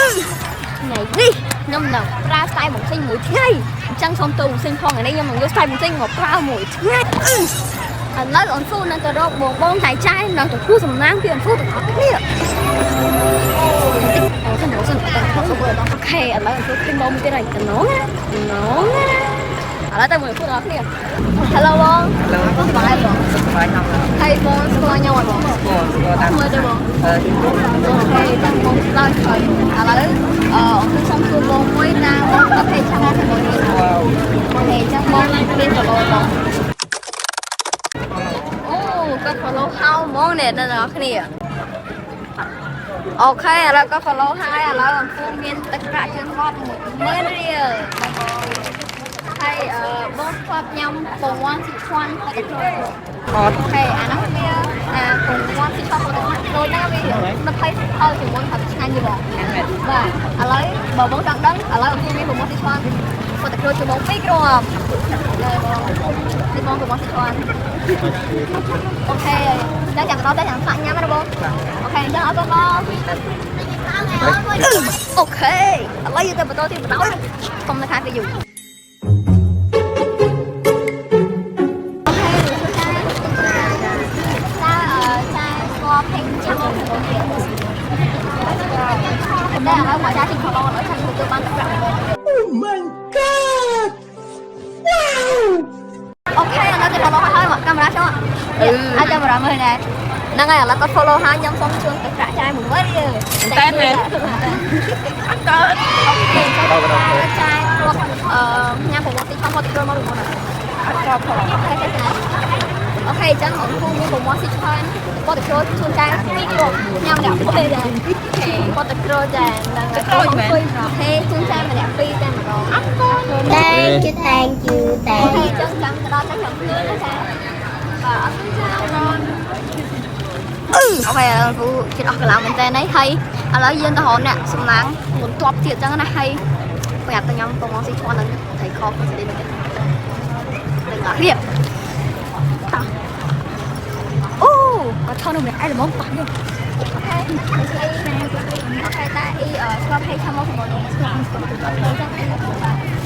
ថ្ងៃនេះខ្ញុំនឹងប្រើ style បំពេញមួយថ្ងៃអញ្ចឹងសូមទោសបំពេញផងថ្ងៃនេះខ្ញុំនឹងយក style បំពេញមកប្រើមួយថ្ងៃឥឡូវអូនហ្វូនឹងទៅរកបងបងចៃចៃនឹងទទួលសំណាងពីអូនហ្វូទាំងអស់គ្នាអូសិនអូសិន OK ឥឡូវអូនហ្វូឃើញបងមួយទៀតហើយតំណងណាតំណងណាឥឡូវទៅមួយហ្វូទាំងអស់គ្នា Hello បង Hello. សប្បាយបង សុខសប្បាយណាស់ ហើយបងស្គាល់ខ្ញុំអត់បង ស្គាល់ស្គាល់តាម មើលទៅបង អឺ OK ចាំបងស្ដាយហើយឥឡូវអឺខ្ញុំសូមសួរបងមួយណាបងប្រភេទឆាកម្ពុជា វ៉ាវ OK ចាំបងមាន follow បងអូគាត់ follow ហៅហ្មងនេះអ្នកនរគ្នា OK ឥឡូវគាត់ follow ហើយឥឡូវអំពូមានទឹកប្រាក់ជើងវត្ត10000រៀលបងបងហើយអឺបងធ្លាប់ញ៉ាំពងមាន់ស៊ីឈွန်ទឹកក្រូច អត់ OK អាហ្នឹងវាអាពងមាន់ស៊ីឈွန်ទឹកក្រូចហ្នឹងវាមិនភ័យផលជាងមុនហើយឆ្ងាញ់យល់បងបាទឥឡូវបើបងចង់ដឹងឥឡូវអំពូមានពងមាន់ស៊ីឈွန်ទឹកក្រូចជាបងពីរគ្រាប់បងនេះបងពងមាន់ស៊ីឈွန် OK ដល់ចាំដល់តែចាំសាក់ញ៉ាំណាបង OK អញ្ចឹងអរគុណបង OK ឥឡូវយើងទៅបន្តទៀតបន្តកុំនៅខាតគេយូរ OK ចាចាចាស្គាល់ page ឆាប់មកទៀតតែឥឡូវមកចាជិះ follow ឥឡូវឆាប់ទទួលបានទឹកប្រាក់ Oh my God! Wow! OK ឥឡូវគេ follow ហើយមកកាមេរ៉ាចូលអាចកាមេរ៉ាមើលដែរហ្នឹងហើយឥឡូវគាត់ follow ហើយខ្ញុំសូមជូនទឹកប្រាក់ចាយ10000រៀល តែមែន អត់កើត OK ចាយធ្លាប់អឺញ៉ាំប្រវត្តិឆំផតទៅមកឬមុន អត់ធ្លាប់ផង OK អញ្ចឹងអង្គមានប្រមាត់ស៊ីឆានពតក្រូចជូនចាពីរគ្រាប់ញ៉ាំម្នាក់មួយដែរពតក្រូចចាហ្នឹង OK ជូនចាម្នាក់ពីរតែម្ដងអរគុណ Thank you, thank you, អូ thank ខេអញ្ចឹងចាំទៅដល់តែខ្ញុំភ្លឺណាចាបាទអរគុណចា OK ឥឡូវពូជិតអស់កន្លងមែនតើហើយឥឡូវយើងទៅរកអ្នកសំណាងបន្ទាប់ទៀតអញ្ចឹងណាហើយប្រាប់ទៅញ៉ាំពងស៊ីឈ្មោះនឹងត្រីខខ្លួនស្ដីនេះទាំងអស់គ្នាតោះអូគាត់ថតនៅម្នាក់ឯងហ្មងតោះយើង OK OK តាអ៊ីស្គាល់ page ឆាមកកម្ពុជាស្គាល់ស្គាល់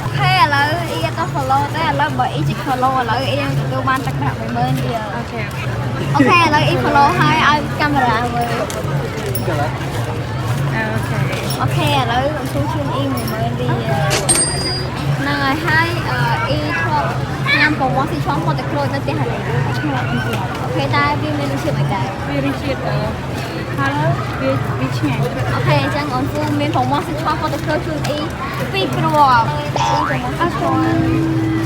OK ឥឡូវអ៊ីអត់ follow ទេឥឡូវបើអ៊ីជិះ follow ឥឡូវអ៊ីនឹងទទួលបានទឹកប្រាក់10000រៀល OK OK ឥឡូវអ៊ី follow ហើយឲ្យកាមេរ៉ាមើល OK OK ឥឡូវខ្ញុំជូនអ៊ី10000រៀលហ្នឹងហើយហើយអ៊ីធ្លាប់ញ៉ាំពងមាន់ស៊ីឈွန်ផតក្រូចនៅផ្ទះហើយ OK តែវាមានរសជាតិមិនដែរ វារសជាតិអឺហើយវាវាឆ្ងាញ់ OK អញ្ចឹងអូនហ្វូមានពងមាន់ស៊ីឈွန်ផតក្រូចជូនអ៊ីពីរគ្រាប់អ៊ីពងមាន់ស៊ីឈွန်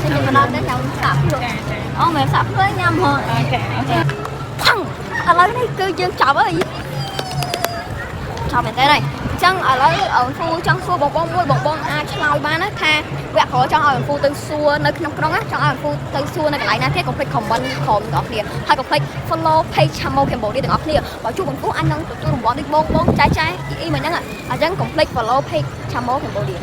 ខ្ញុំមកដល់តែញ៉ាំសាក់ភ្លក់ ចាចា អូមែនសាក់ភ្លក់ញ៉ាំហ៎ OK OK ផឹងឥឡូវនេះគឺយើងចប់ហើយចប់មែនតើហើយអញ្ចឹងឥឡូវអូនហ្វូចង់សួរបងបងមួយបងបងអាចឆ្លើយបានណាថាវគ្គក្រោយចង់ឲ្យអូនហ្វូទៅសួរនៅក្នុងក្រុងណាចង់ឲ្យអូនហ្វូទៅសួរនៅកន្លែងណាទៀតកុំភ្លេច comment ក្រោមទាំងអស់គ្នាហើយកុំភ្លេច follow page Chamo Cambodia ទាំងអស់គ្នាបើជួបអូនហ្វូអាចនឹងទទួលរង្វាន់ដូចបងបងចែចែអ៊ីអ៊ីមិនហ្នឹងអញ្ចឹងកុំភ្លេច follow page Chamo Cambodia.